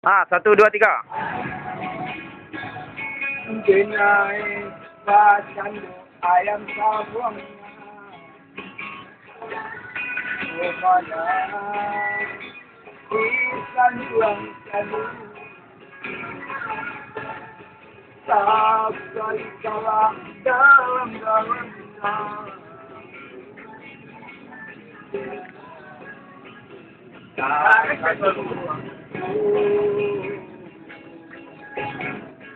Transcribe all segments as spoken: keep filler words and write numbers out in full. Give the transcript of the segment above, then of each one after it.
Ah, satu, dua, tiga. Denai bacando ayam kabuang. Rupanya ikan buang kayu. Sakali kalah dalam dalam.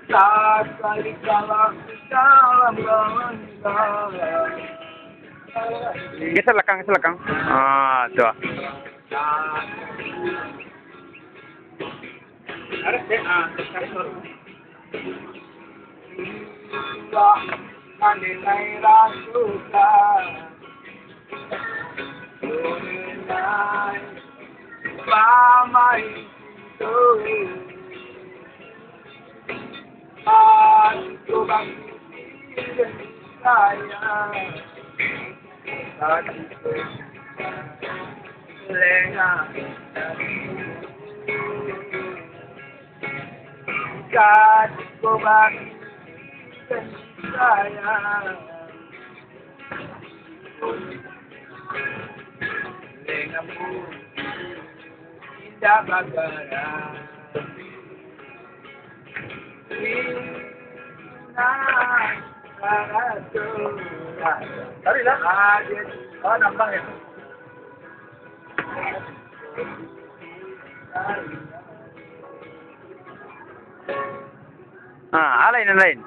Sakali kalah dalam dalam. Geser lakang, geser lakang. Ah, tu ah. Carilah. Ah, nambah ya. Ah, alai nan lain.